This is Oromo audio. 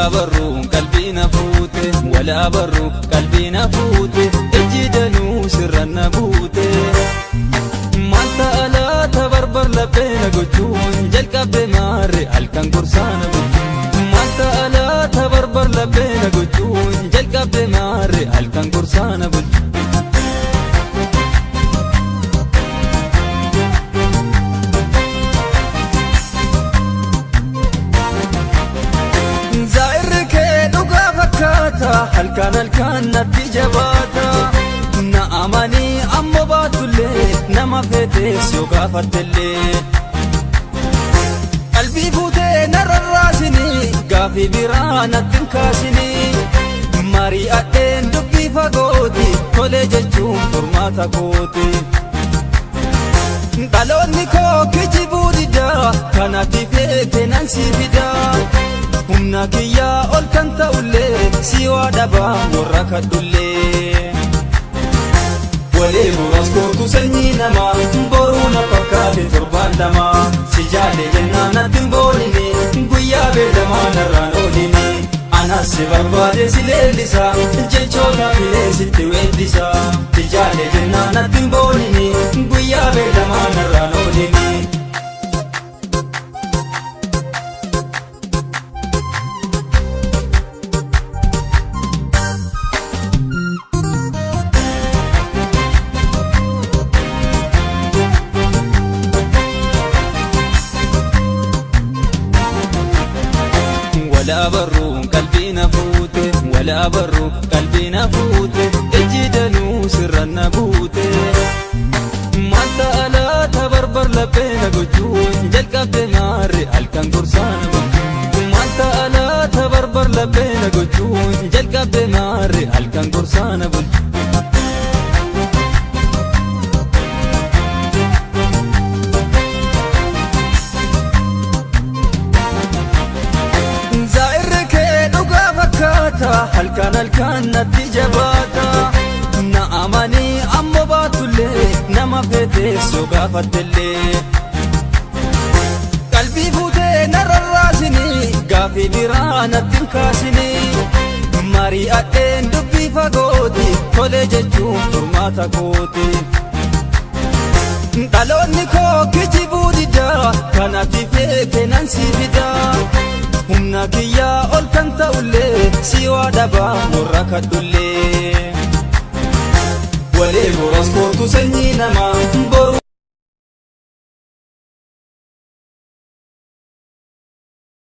Walaa barruun qalbii na fuute, walaa barruu qalbii na fuute, ijji danuu sirra na buute. Maal ta'a laata barbar laphee na gochuun jalqabde maarre halkan gorsaa na gochuun. Maal ta'a laata barbar laphee na gochuun jalqabde maarre halkan gorsaa na bulchuun. Zaa'irri kee dhugaa fakkaata halkan halkan natti jabaata. Na amanii ammoo baatullee nama feetes yoo gaafattellee. Qalbii fuutee na rarraasinii gaafii biraa natti hin kaasinii. Mari'adheen dubbii fagooti tolee jechuun furmaata kooti. Dhaloonni koo kijibuu didaa kanatti feete nan si fidaa. Humna kiyyaa ol kan ta'ullee si waa dhabaa warra kadhullee. Walee boras kootu sanyii namaa boruu na fakkaate torbaan lama. Si jaalle jennaan natti hin boonini guyyaa beellamaa narraan oolini. Anas si barbaade si leellisa jechoota filee sitti weeddisa. Si jaalle jennaan natti hin boonini guyyaa beellamaa narraan oolini. Walaa barruun qalbii na fuute, walaa barruu qalbii na fuute, ijji danuu sirra na buute. Maal ta'a laata barbar laphee na gochuun jalqabde maarre halkan gorsaa na gochuun. Maal ta'a laata barbar laphee na gochuun jalqabde maarre halkan gorsaa na bulchuun. Zaa'irri kee dhugaa fakkaata halkan halkan natti jabaata. Na amanii ammoo baatullee nama feetes yoo gaafattellee. Qalbii fuutee na rarraasinii gaafii biraa natti hin kaasinii. Mari'adheen dubbii fagooti tolee jechuun furmaata kooti. Dhaloonni koo kijibuu didaa kanatti feete nan si fidaa. Humna kiyyaa ol kan ta'ullee si waa dhabaa warra kadhullee. Walee boras kootu sanyii namaa